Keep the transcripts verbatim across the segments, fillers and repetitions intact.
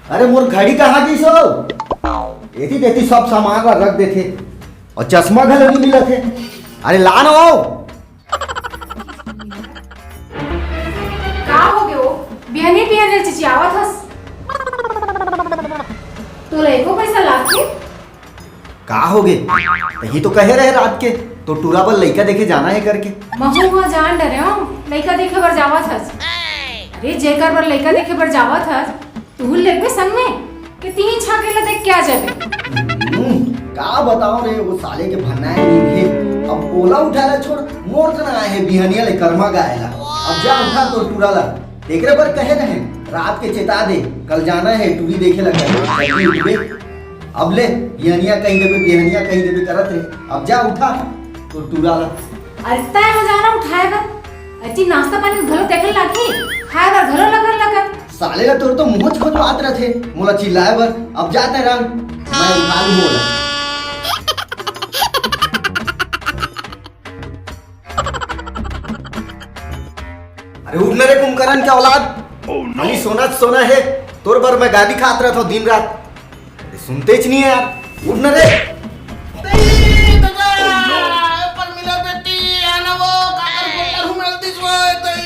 अरे, मोर घड़ी कहाँ गिस हो? एती तेती सब सामान ला रख देथे अउ चश्मा घलो नइ मिलत हे। अरे, ला न हो। का हो गे वो? बिहने बिहने चिचियावत हस। तोला एको पैसा लागथे? का हो गे? तहीं तो कहे रहे रात के, तोर टूरा बर लइका देखे जाना हे करके। महूं ह जान डरे हंव, लइका देखे बर जावत हस। अरे, जेकर बर लइका देखे बर जावत हस, तुहू लेगबे संग में, कि तिहीं छाके ला देख के आ जाबे। हम्म, का बतावं रे, वो साले के भन्ना हे नींद हे। अब ओला उठाय ला छोड़, मोर कना आय हे बिहनिया ले करमा गाय ला। अब जा उठा तोर टूरा ला। तेकरे बर कहे रहेंव, रात के चेता दे, कल जाना हे टूरी देखे ला कल। जल्दी उठबे। अब ले, बिहनिया कहि देबे, बिहनिया कहि देबे करत रहे। अब जा उठा तोर टूरा ला। अरे तैं हो जाना उठाय बर। अरे नाश्ता पानी घलो देखे ला लागही, खाय बर घलो लगन लगन। साले ला तोर तो मुंह चोदवात रथे, मोला चिल्लाय बर। अब जा तैं रंग, मैं उठा लूं मोला। अरे उठ न रे कुंभकर्ण के औलाद। खाली सोना सोना हे, तोर बर मैं गाली खात रहत हंव दिन रात। अरे सुनतेच नइ हे यार, उठ न रे। तई, दादा, पर मिला बेटी, आना वो, काकर गोबर हुमेल दिस वो, तई।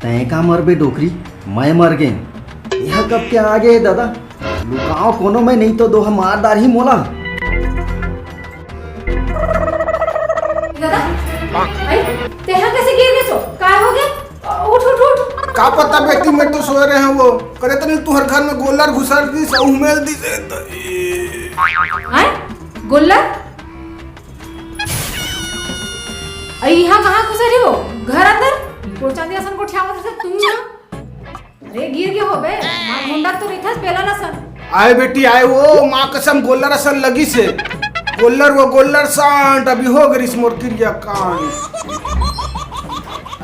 तैं का मरबे डोकरी, मैं मर गेंव। एहा कब के आ गे हे दादा, लुकाव कोनो में, नहीं तो दोहा मार डारही मोला। दादा, अई, तेहा कइसे गिर गेस ओ? काय हो गे? उठ, उठ, उठ। का पता बेटी, मैं तो सोय रहेंव वो। करे तनी तुंहर घर में गोल्लर घुसर दिस, अउ हुमेल दिस। आय? गोल्लर? अई, इहां कहां घुसरही वो? घर अंदर? कोचांदी असन गोठियावत हस तुम ना। अरे गिर गे होबे, मां घोंडा तो रहिथस बेलन असन। आय बेटी आय, वो मां कसम गोल्लर असन लगिस हे। गोल्लर वो गोल्लर सांट, अभी हो गे रिहिस मोर किरिया कांड।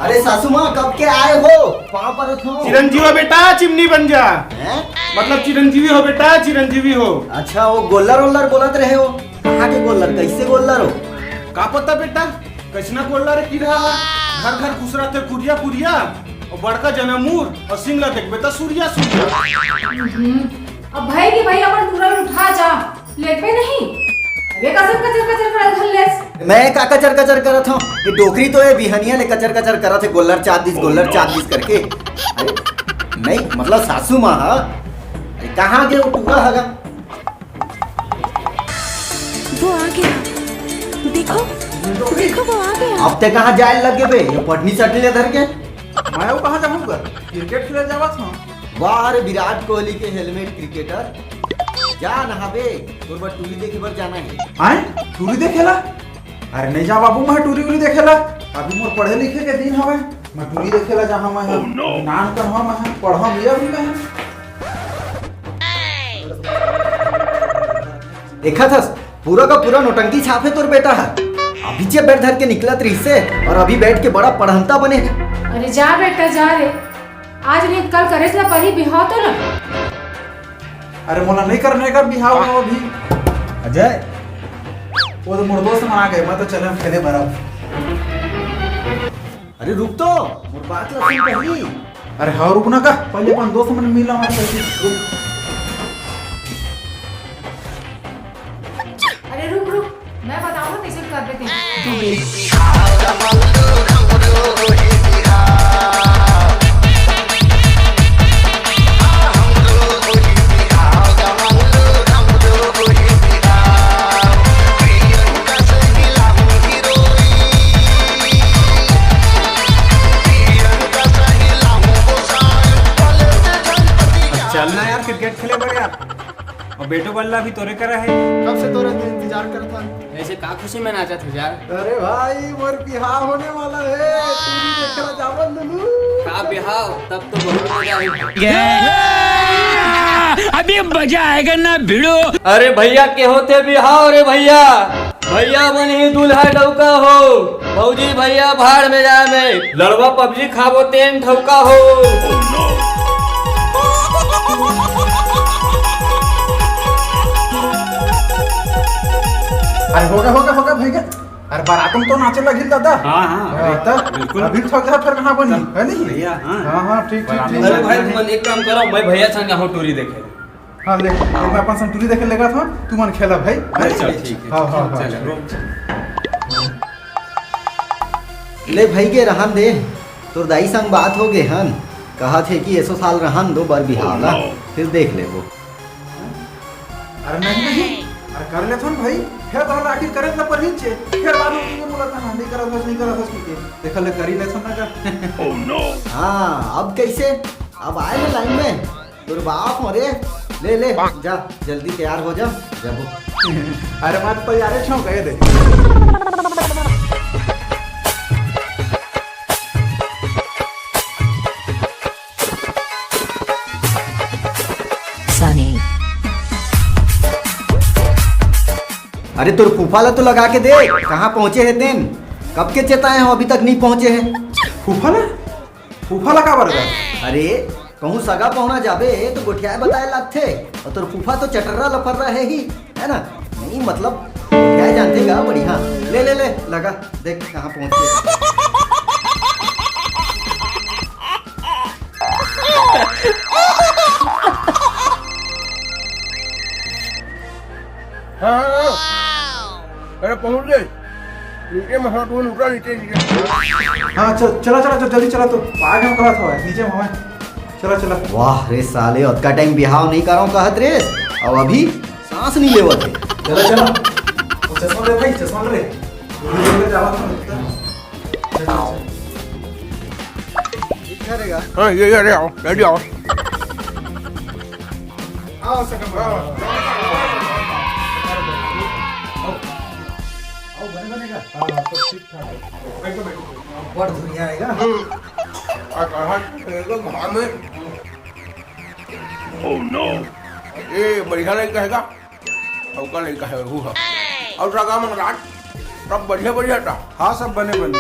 अरे सासू मां, कब के आय हो? पांव परत हंव। चिरंजीवी हो बेटा, चिमनी बन जा। हैं? मतलब चिरंजीवी हो बेटा, चिरंजीवी हो। अच्छा, वो गोल्लर वोल्लर बोलत रहे हो, कहां के गोल्लर, कइसे गोल्लर हो? का पता बेटा, कइसना गोल्लर ए किरहा ह, घर घर खुसरथे कुरिया कुरिया, अउ बड़का जनमूर, अउ सिंग ला देखबे त सुरिया सुरिया। हम्म, अब भई के भई अपन टूरा ल उठा जा, लेटबे नहीं। अबे कसम कचर कचर करत हल्लेस। मैं का कचर कचर करत हंव? ये डोकरी तो ये बिहनिया ले कचर कचर करत हे, गोल्लर चाप दिस, गोल्लर चाप दिस करके। अरे, नहीं, मतलब सासू मां ह। अरे, कहां गे वो टूरा ह गा? वो आ गया, देखो, देखो वो आ गया। अब ते कहां जाय लगे बे, ये पटनी सटनी ले धर के? मैं वो कहां जाहूं गा? क्रिकेट खेले जावत हंव। वाह रे विराट कोहली के हेलमेट क्रिकेटर, जा नहाबे, तोर बर टूरी देखे बर जाना हे। आय? टूरी देखे ला? अरे नहीं जा बाबू, मैं टूरी उरी देखे ला। अभी मोर पढ़े लिखे के दिन हवय, मैं टूरी देखे ला जाहूं मैं। Oh no! नान कन हंव मैं, पढ़हूं भी अभी मैं। देखत हस, पूरा का पूरा नौटंकी छाप हे तोर बेटा ह। अभी जे बेड धर के निकलत रहिसे अउ अभी बैठ के बड़ा पढ़ंता बने हे। अरे जा बेटा जा रे, आज नहीं कल करेच ला परही बिहाव तो ना। अरे मोला नहीं करना हे का बिहाव अभी। अजय, वो तो मोर दोस्त मन आ गे, मैं तो चलेंव खेले बर अब। अरे रुक तो, मोर बात ला सुन पहिली। अरे हाँ, रुक ना का, पहले अपन दोस्त मन मिला हमारे साथ। रुक। अरे रुक, रुक, मैं बताऊँ ना कैसे करबे तें। चल ना यार, क्रिकेट खेले बर यार। अउ बेटो बल्ला भी तोरे करा हे। कब से तोरे इंतजार करत हन। ऐसे का खुशी में नाचत हे यार? अरे भाई, मोर बिहाव होने वाला हे। टूरी देखे ला जावन दुनू। का बिहाव? तब तो बहुत मजा आही। अभी मजा आएगा ना भिड़ो। अरे भैया, के होथे बिहाव रे भैया? भैया मन ही दूल्हा डउका हो, भौजी भैया भाड़ में जाए में, लड़वा पबजी खाबो तेन ठउका हो। अरे होगा, होगा, होगा भैया। अरे बारात में तो नाचे लगिल दादा। हाँ, हाँ, हाँ, अरे, तब बिल्कुल। अभी थक जा, फिर कहाँ बनी, है नहीं? भैया, हाँ। हाँ, हाँ, ठीक, ठीक, बारात ठीक। में अरे भाई, तुमन एक काम करो, मैं भैया संग जाहूँ टूरी देखे। हाँ, ले, मैं अपन संतुरी देखे लेगा था, तुमन खेला भाई। अरे, चल, ठीक है। हाँ, हाँ, हाँ। चल, रुक। ले भाई के रहन दे, तोर दाई संग बात हो गे हन, कहा थे कि एसो साल रहन दो बर बिहाव ला, फिर देख लेबो। अरे नहीं, नहीं, अरे कर लेथन भाई, फेर तो आखिर करे ला परही छे, फेर बाद में बोला था, नहीं करा था, नहीं करा था, ठीक है, देखा ले, कर ही लेथन ना का। हाँ, अब कैसे? अब आए ना लाइन में। तोर बाप हो रे। ले, ले, जा, जल्दी तैयार हो जा, जाबो। अरे, मैं तो तैयार छो, कह दे। सनी। अरे, तोर फूफा ला तो लगा के दे, कहाँ पहुँचे हे तेन? कब के चेताए हो, अभी तक नहीं पहुँचे हे। फूफा ला? फूफा ला काबर गा? अरे, कहूँ सगा पहुना जाबे तो गोठियाए बताए लागथे, और तोर फूफा तो चटर्रा लफर्रा है ही, है ना? नहीं, मतलब, गोठियाए जानथे गा, बढ़िया। ले, ले, ले, लगा, देख कहाँ पहुँचे। हाँ, हाँ, हाँ। अरे, पहुँच गए। नीचे में हाँ, तुम उतरा नीचे, नीचे। हाँ, चल, चला, चला, चल, जल्दी चला तो। आगे हम कहा था, नीचे में हवा है। चला, चला। वाह रे साले, अतका टाइम बिहाव नहीं कराऊं कहत रे, अब अभी सांस नहीं लेवत है। चला, चला। वो चश्मा ले भाई, चश्मा ले। वो ले जावा था। चल, चल, चल। हाँ, ये, ये, ले आओ, जल्दी आओ। आओ, सकम, आओ। आओ, आओ, बने, बनेगा। हाँ, हाँ, सब ठीक ठाक है। बैठो, बैठो, बैठो। बड़ दुनिया आएगा। हम्म। और कहाँ से एकदम घाम में। Oh no! ये बढ़िया नहीं कहेगा। अउ का लइका हे, हू ह। अउ रागा मन राज, सब बढ़िया, बढ़िया था। हाँ, सब बने, बने।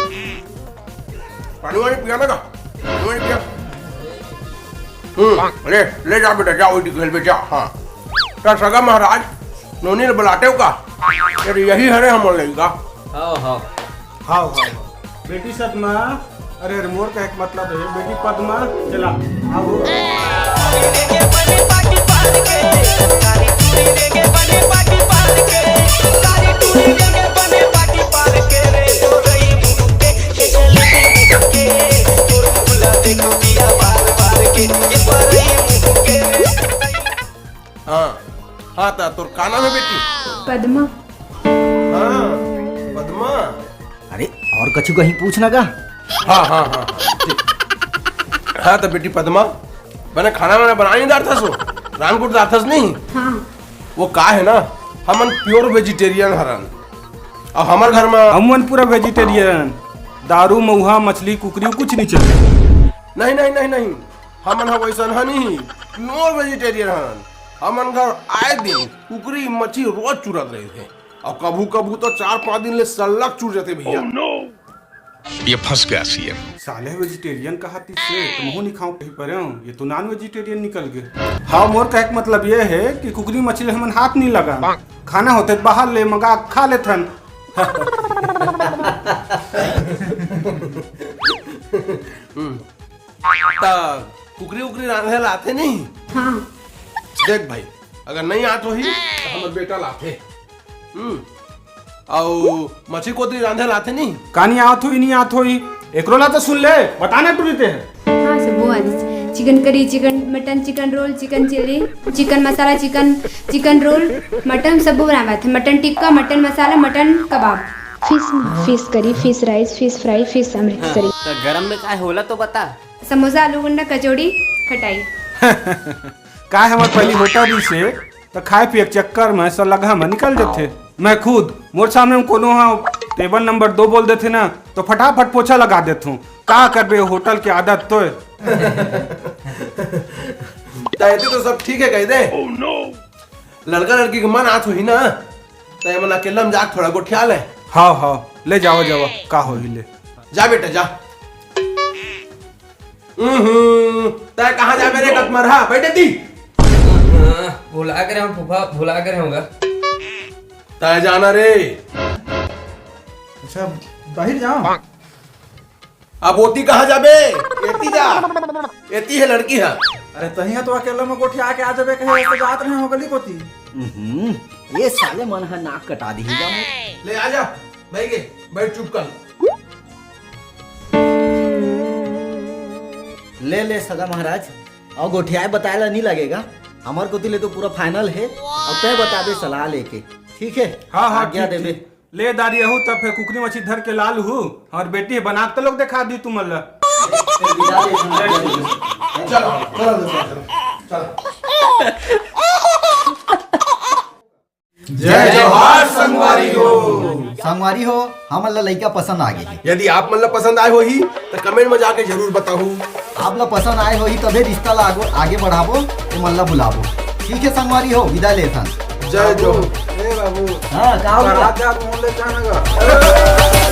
पानी वानी पिया ना का? पानी वानी पिया। हम्म, ले, ले जा बेटा, जा, वही खेल में जा, हाँ। त सगा महाराज, नोनी ल बलाते हो का? अरे, यही हरे हमर लइका। हाँ, हाँ। हाँ, हाँ, हाँ। बेटी सदमा, अरे, अरे, मोर कहे के मतलब है, बेटी पद्मा, चला, आओ। हाँ, हाँ, ता तोर का नाम है बेटी? पद्मा। हाँ, पद्मा। अरे, और कछु कहीं पूछना का? हाँ, हाँ, हाँ, हाँ। हाँ, त बेटी पद्मा, बने खाना वाना बना नहीं डारथस हो? रांधगुट डारथस नहीं? हाँ। वो का है ना, हमन pure vegetarian हरन। अउ हमर घर में हमन पूरा vegetarian, दारू, मऊहा, मछली, कुकरी कुछ नहीं चलथे। नहीं, नहीं, नहीं, नहीं, हमन ह वैसन ह नहीं, pure vegetarian हरन। हमन घर आए दिन कुकरी, मछली रोज चुरत रहिथे। अउ कभू-कभू तो चार पांच दिन ले सल्लक चुर जाथे भैया। Oh no! ये फंस गया सीएम। साले vegetarian कहा तीस से, तो महू नहीं खाऊं कहीं पर हूं, ये तो non vegetarian निकल गए। हाँ, मोर कहे के मतलब ये है कि कुकरी मछली हमन हाथ नहीं लगा, खाना होथे तो बाहर ले मंगा खा लेथन। हम्म। त कुकरी उकरी रांधे ला आथे नहीं? हाँ। देख भाई, अगर नहीं आत होही, त हमर बेटा लाथे। हम्म। अउ मछली कोतरी रांधे ला आथे नहीं? का नहीं आत होही, नहीं आत होही? एकरो ला तो सुन ले, बताना टूरी ते है। हाँ, सब वो आथे। Chicken curry, chicken mutton, chicken roll, chicken chilli, chicken masala, chicken, chicken roll, mutton सब वो बनाए आथे। Mutton टिक्का, mutton मसाला, mutton कबाब। Fish, fish curry, fish rice, fish fry, fish Amritsari. त गरम में काय होला तो बता। समोसा, आलू गुंडा, कचौड़ी, खटाई। काय हमर पहली होटल रहिसे, त खाए पिए के चक्कर में सलगहा में निकल जथे। मैं खुद, मोर सामने में कोनो हा टेबल नंबर दो बोल देथे ना, तो फटाफट पोछा लगा देथूं। का करबे, होटल के आदत तो है। त एती तो सब ठीक है कह दे। लड़का लड़की के मन आत होही ना, त एमन अकेला में जाके थोड़ा गोठिया ले। हाँ, हाँ, ले जावा, जावा, का होही ले। जा बेटा, जा। हम्म, तै कहाँ जाबे रे कतमरहा? बैठे ती। हाँ, भुला के रहूं फूफा, भुला के रहूंगा। तै जाना रे। अच्छा, बाहर जाओ। अब ओती कहाँ जाबे? एती जा। एती है लड़की है। तहीं तो अकेला में गोठिया के आ जाबे कहे, ऐसे जात रहे हो गली कोती। हम्म, ये साले मन ह नाक कटा दिही गा मोर। ले आ जा, भाई के, बैठ चुप कर। ले, ले सगा महाराज, अउ गोठियाए बताए ला नहीं लगेगा, हमर कोती ले तो पूरा फाइनल है। अब तय बताबे सलाह लेके, ठीक है? हाँ, हाँ, आज्ञा ठीक, देबे। ठीक। ले दारी अहू तब फिर कुकरी मछली धर के लाल हूँ, और बेटी बना के तो लोग दिखा दी तुमन ला। चलो, चलो, चलो, चलो। जय जोहार संगवारी हो। संगवारी हो, हमन ला लइका पसंद आ गे हे। यदि आप मन ला पसंद आए होही, त कमेंट में जाके जरूर बताहू। आप ला पसंद आए होही, तभे रिश्ता ला आगो, आगे बढ़ाबो, तुमन ला बुलाबो। ठीक है संगवारी हो, विदा लेथन। जय जोहार। ए बाबू, हाँ, का हो गया? बारात जात मोहल्ले जाना का?